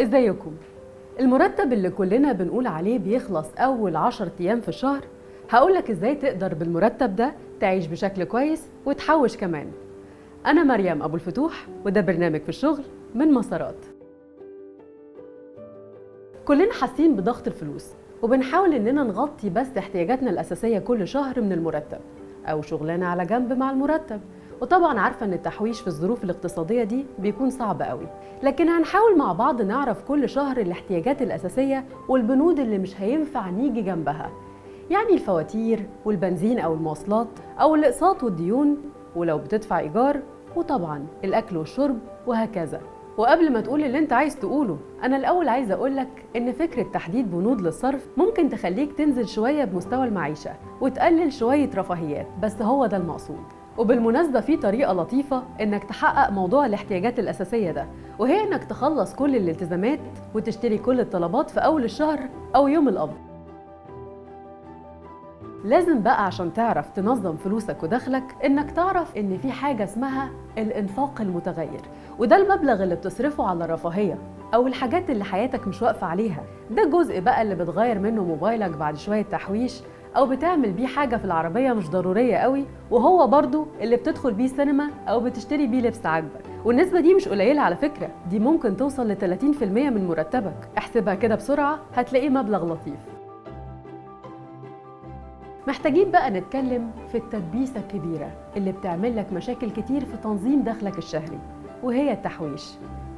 ازيكم؟ المرتب اللي كلنا بنقول عليه بيخلص أول 10 أيام في الشهر، هقولك ازاي تقدر بالمرتب ده تعيش بشكل كويس وتحوش كمان. أنا مريم أبو الفتوح، وده برنامج في الشغل من مسارات. كلنا حاسين بضغط الفلوس وبنحاول إننا نغطي بس احتياجاتنا الأساسية كل شهر من المرتب، أو شغلانة على جنب مع المرتب. وطبعا عارفة إن التحويش في الظروف الاقتصادية دي بيكون صعب قوي، لكن هنحاول مع بعض نعرف كل شهر الاحتياجات الأساسية والبنود اللي مش هينفع نيجي جنبها، يعني الفواتير والبنزين أو المواصلات أو الأقساط والديون، ولو بتدفع إيجار، وطبعا الأكل والشرب وهكذا. وقبل ما تقول اللي انت عايز تقوله، أنا الأول عايزة أقولك إن فكرة تحديد بنود للصرف ممكن تخليك تنزل شوية بمستوى المعيشة وتقلل شوية رفاهيات، بس هو ده المقصود. وبالمناسبة في طريقة لطيفة إنك تحقق موضوع الاحتياجات الأساسية ده، وهي إنك تخلص كل الالتزامات وتشتري كل الطلبات في أول الشهر أو يوم القبض. لازم بقى عشان تعرف تنظم فلوسك ودخلك إنك تعرف إن في حاجة اسمها الإنفاق المتغير، وده المبلغ اللي بتصرفه على الرفاهية أو الحاجات اللي حياتك مش واقفة عليها. ده الجزء بقى اللي بتغير منه موبايلك بعد شوية تحويش، أو بتعمل بيه حاجة في العربية مش ضرورية قوي، وهو برضو اللي بتدخل بيه سينما أو بتشتري بيه لبس عاجبك. والنسبة دي مش قليلة على فكرة، دي ممكن توصل ل 30% من مرتبك. احسبها كده بسرعة هتلاقيه مبلغ لطيف. محتاجين بقى نتكلم في التدبيسة الكبيرة اللي بتعمل لك مشاكل كتير في تنظيم دخلك الشهري، وهي التحويش.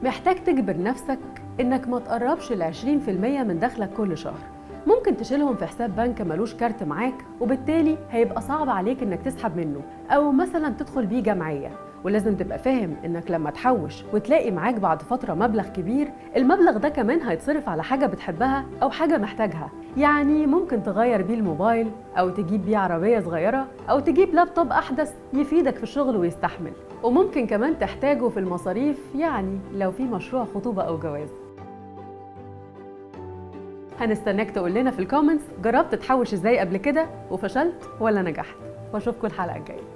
محتاج تجبر نفسك إنك ما تقربش ل 20% من دخلك كل شهر. ممكن تشيلهم في حساب بنك ملوش كارت معاك، وبالتالي هيبقى صعب عليك إنك تسحب منه، أو مثلا تدخل بيه جمعية. ولازم تبقى فاهم إنك لما تحوش وتلاقي معاك بعد فترة مبلغ كبير، المبلغ ده كمان هيتصرف على حاجة بتحبها أو حاجة محتاجها. يعني ممكن تغير بيه الموبايل، أو تجيب بيه عربية صغيرة، أو تجيب لابتوب أحدث يفيدك في الشغل ويستحمل. وممكن كمان تحتاجه في المصاريف، يعني لو في مشروع خطوبة أو جواز. هنستناك تقول لنا في ال comments جربت تحوش ازاي قبل كده وفشلت ولا نجحت. واشوفكم الحلقة الجاية.